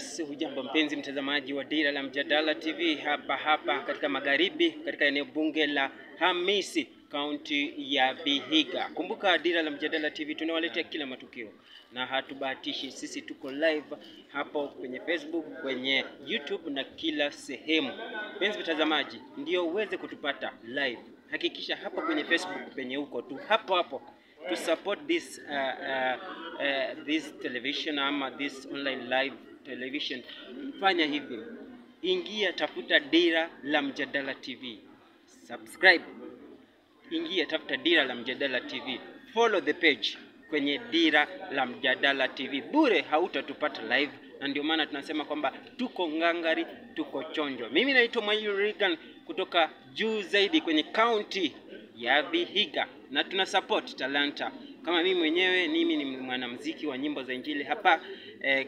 Yes, hujambo mpenzi mtazamaji wa Dira la Mjadala TV hapa hapa katika magharibi katika eneo bunge la Hamisi, kaunti ya Vihiga. Kumbuka Dira la Mjadala TV tunawaletea kila matukio na hatubahatishi. Sisi tuko live hapo kwenye Facebook, kwenye YouTube na kila sehemu. Mpenzi mtazamaji, ndio uweze kutupata live, hakikisha hapo kwenye Facebook penye uko tu hapo hapo to support this this television ama this online live television. Fanya hivi, ingia tafuta Dira la Mjadala TV, subscribe, ingia tafuta Dira la Mjadala TV, follow the page kwenye Dira la Mjadala TV. Bure hautatupata live, na ndio maana tunasema kwamba tuko ngangari, tuko chonjo. Mimi naitwa Mwayu Regan kutoka juu zaidi kwenye county ya Vihiga, na tuna support talanta. Kama mimi mwenyewe, mimi ni mwanamuziki wa nyimbo za Injili hapa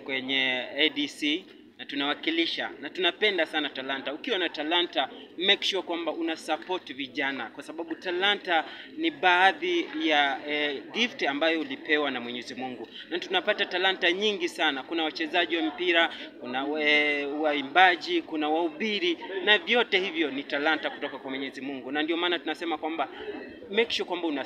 kwenye ADC, na tunawakilisha na tunapenda sana talanta. Ukiwa na talanta, make sure kwamba una support vijana, kwa sababu talanta ni baadhi ya gift ambayo ulipewa na Mwenyezi Mungu, na tunapata talanta nyingi sana. Kuna wachezaji wa mpira, kuna waimbaji, kuna wahubiri, na vyote hivyo ni talanta kutoka kwa Mwenyezi Mungu, na ndio maana tunasema kwamba make sure kwamba una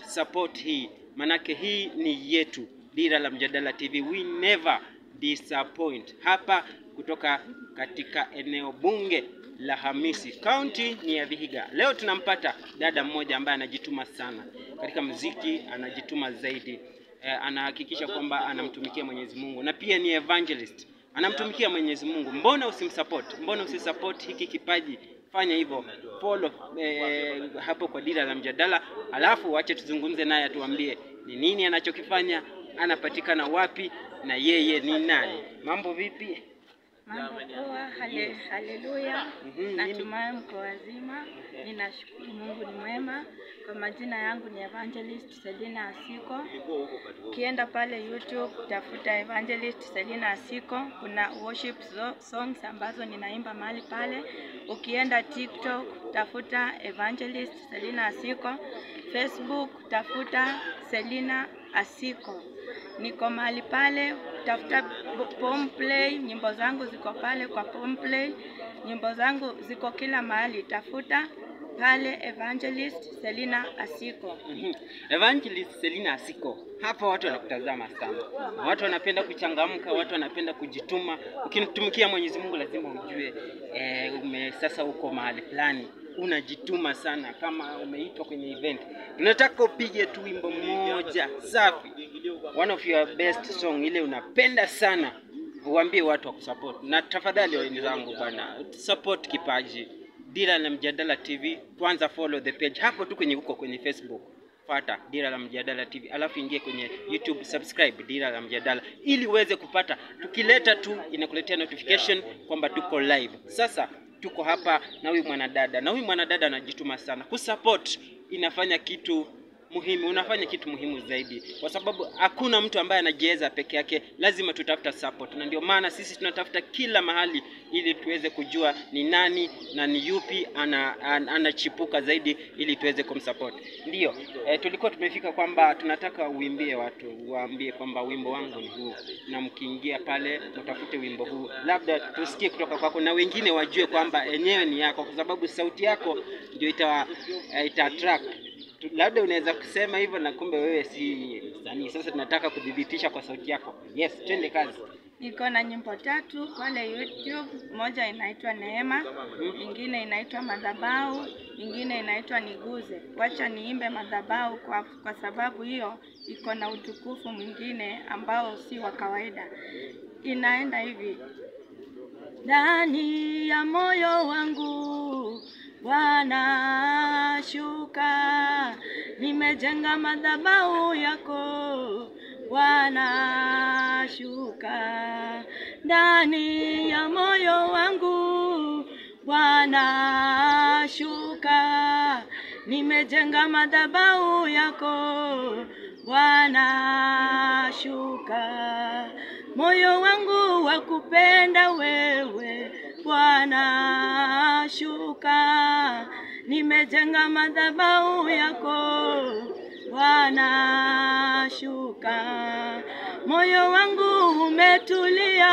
support hii, manake hii ni yetu. Dira la Mjadala TV, we never disappoint. Hapa kutoka katika eneo bunge la Hamisi, county ni ya Vihiga. Leo tunampata dada mmoja ambaye anajituma sana katika muziki, anajituma zaidi, anahakikisha kwamba anamtumikia Mwenyezi Mungu na pia ni evangelist, anamtumikia Mwenyezi Mungu. Mbona usimsupport? Mbona usisupport hiki kipaji? Fanya hivyo, follow hapo kwa Dira la Mjadala, alafu wache tuzungumze naye atuambie ni nini anachokifanya, anapatikana wapi na yeye ni nani. Mambo vipi? Mambo poa, haleluya. Natumai mko wazima. Ninashukuru Mungu ni mwema. Kwa majina yangu ni Evangelist Selina Asiko. Ukienda pale YouTube tafuta Evangelist Selina Asiko, kuna worship songs ambazo ninaimba mahali pale. Ukienda TikTok tafuta Evangelist Selina Asiko, Facebook tafuta Selina Asiko. Niko mahali pale, tafuta Pomplay, nyimbo zangu ziko pale kwa Pomplay, nyimbo zangu ziko kila mahali, tafuta pale Evangelist Selina Asiko. Evangelist Selina Asiko, hapa watu wanakutazama sana, watu wanapenda kuchangamka, watu wanapenda kujituma. Ukimtumikia Mwenyezi Mungu lazima ujue sasa uko mahali fulani, unajituma sana. Kama umeitwa kwenye event, tunataka upige tu wimbo mmoja safi, one of your best song, ile unapenda sana, uambie watu wa kusupport. Na tafadhali wenzangu bana, support kipaji Dira la Mjadala TV. Kwanza follow the page hapo tu kwenye huko kwenye Facebook, fuata Dira la Mjadala TV, alafu ingie kwenye YouTube, subscribe Dira la Mjadala ili uweze kupata, tukileta tu inakuletea notification kwamba tuko live. Sasa tuko hapa na huyu mwanadada, na huyu mwanadada anajituma sana kusupport. Inafanya kitu muhimu, unafanya kitu muhimu zaidi, kwa sababu hakuna mtu ambaye anajiweza peke yake, lazima tutafuta support, na ndio maana sisi tunatafuta kila mahali ili tuweze kujua ni nani na ni yupi anachipuka zaidi ili tuweze kumsupport. Ndio tulikuwa tumefika kwamba tunataka uimbie watu, uambie kwamba wimbo wangu ni huu, na mkiingia pale mtafute wimbo huu, labda tusikie kutoka kwako na wengine wajue kwamba enyewe ni yako, kwa sababu sauti yako ndio ita attract. Labda unaweza kusema hivyo na kumbe wewe si msanii. Sasa tunataka kudhibitisha kwa sauti yako. Yes, twende kazi. Niko na nyimbo tatu pale YouTube. Moja inaitwa Neema, ingine inaitwa Madhabahu, ingine inaitwa Niguze. Wacha niimbe Madhabahu kwa sababu hiyo iko na utukufu mwingine ambao si wa kawaida. Inaenda hivi: ndani ya moyo wangu Bwana shuka, nimejenga madhabahu yako Bwana shuka, ndani ya moyo wangu Bwana shuka, nimejenga madhabahu yako Bwana shuka, moyo wangu wakupenda wewe Bwana shuka, nimejenga madhabahu yako Bwana shuka, moyo wangu umetulia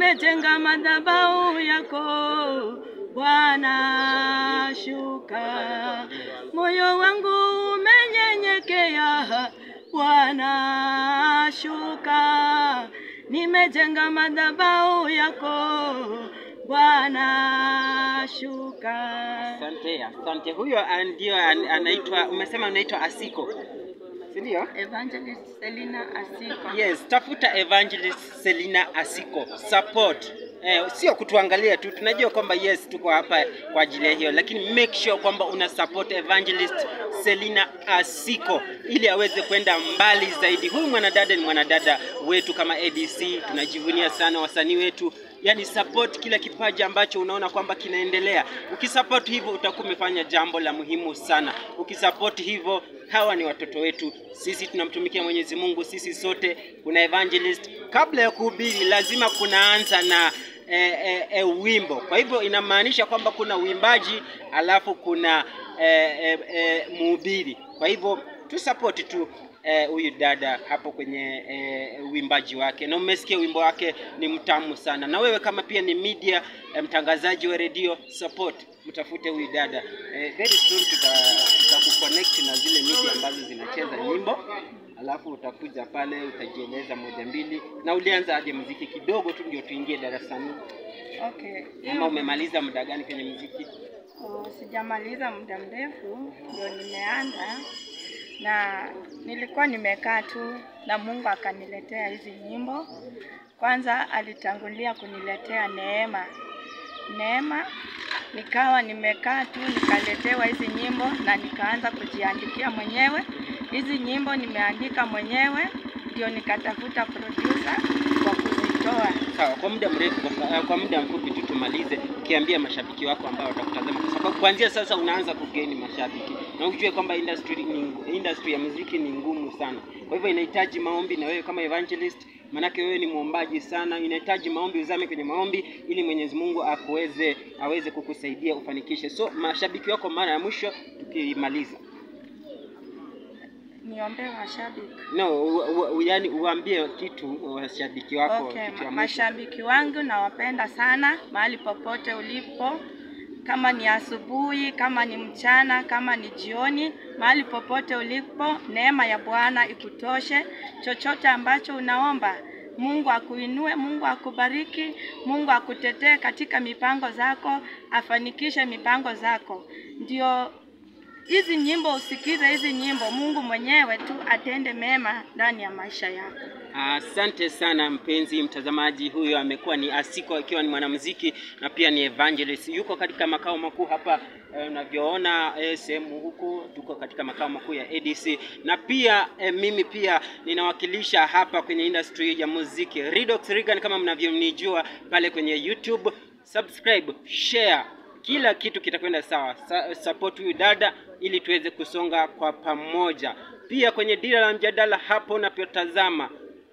Nimejenga madhabahu yako Bwana shuka. Moyo wangu umenyenyekea Bwana shuka. Nimejenga madhabahu yako Bwana shuka. Asante, asante. Huyo ndio anaitwa, umesema anaitwa Asiko, si ndio? Evangelist Selina Asiko. Yes, tafuta Evangelist Selina Asiko. Support. Sio kutuangalia tu, tunajua kwamba yes tuko hapa kwa ajili ya hiyo, lakini make sure kwamba una support Evangelist Selina Asiko ili aweze kwenda mbali zaidi. Huyu mwanadada ni mwanadada wetu kama ADC, tunajivunia sana wasanii wetu. Yani support kila kipaji ambacho unaona kwamba kinaendelea. Ukisupport hivyo utakuwa umefanya jambo la muhimu sana. Ukisupport hivyo, hawa ni watoto wetu. Sisi tunamtumikia Mwenyezi Mungu, sisi sote. Kuna evangelist, kabla ya kuhubiri lazima kunaanza na wimbo. Kwa hivyo inamaanisha kwamba kuna uimbaji alafu kuna mhubiri. Kwa hivyo tu support tu huyu dada hapo kwenye uimbaji wake, na umesikia wimbo wake ni mtamu sana. Na wewe kama pia ni media, mtangazaji wa redio, support, mtafute huyu dada. Very soon tutakuconnect na zile media ambazo zinacheza nyimbo, alafu utakuja pale utajieleza moja mbili. Na ulianza aje muziki kidogo tu ndio tuingie darasani? Okay. Ama umemaliza muda gani kwenye muziki? Sijamaliza muda mrefu, ndio nimeanza. Na nilikuwa nimekaa tu na Mungu akaniletea hizi nyimbo. Kwanza alitangulia kuniletea neema. Neema, nikawa nimekaa tu nikaletewa hizi nyimbo na nikaanza kujiandikia mwenyewe. Hizi nyimbo nimeandika mwenyewe, ndio nikatafuta producer kwa kuzitoa. Sawa, kwa muda mrefu, kwa muda mfupi tu tumalize, ukiambia mashabiki wako ambao watakutazama, kwa sababu kuanzia sasa unaanza kugain mashabiki, na ujue kwamba industry ya muziki ni ngumu sana. Kwa hivyo inahitaji maombi, na wewe kama evangelist, manake wewe ni muombaji sana, inahitaji maombi, uzame kwenye maombi ili Mwenyezi Mungu aweze kukusaidia ufanikishe. So mashabiki wako mara ya mwisho tukimaliza. Niombe mashabiki. No, yani uambie kitu washabiki wako. Okay, kitu ya mwisho. Mashabiki wangu nawapenda sana mahali popote ulipo. Kama ni asubuhi, kama ni mchana, kama ni jioni, mahali popote ulipo, neema ya Bwana ikutoshe. Chochote ambacho unaomba, Mungu akuinue, Mungu akubariki, Mungu akutetee katika mipango zako, afanikishe mipango zako. Ndio hizi nyimbo usikize hizi nyimbo, Mungu mwenyewe tu atende mema ndani ya maisha yako. Asante sana mpenzi mtazamaji, huyo amekuwa ni Asiko akiwa ni mwanamuziki na pia ni evangelist. Yuko katika makao makuu hapa unavyoona sehemu huku, tuko katika makao makuu ya ADC, na pia mimi pia ninawakilisha hapa kwenye industry ya muziki. Redox Regan kama mnavyonijua pale kwenye YouTube, subscribe, share, kila kitu kitakwenda sawa. Support huyu dada ili tuweze kusonga kwa pamoja. Pia kwenye Dira la Mjadala hapo unapotazama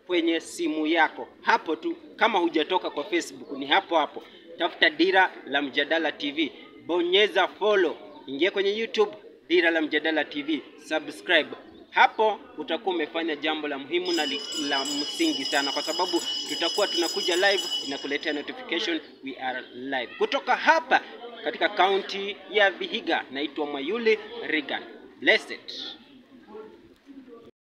kwenye simu yako hapo tu, kama hujatoka kwa Facebook ni hapo hapo, tafuta Dira la Mjadala TV, bonyeza follow, ingia kwenye YouTube Dira la Mjadala TV, subscribe. Hapo utakuwa umefanya jambo la muhimu na la msingi sana, kwa sababu tutakuwa tunakuja live, inakuletea notification we are live. Kutoka hapa katika kaunti ya Vihiga, naitwa Mwayuli Regan. Blessed.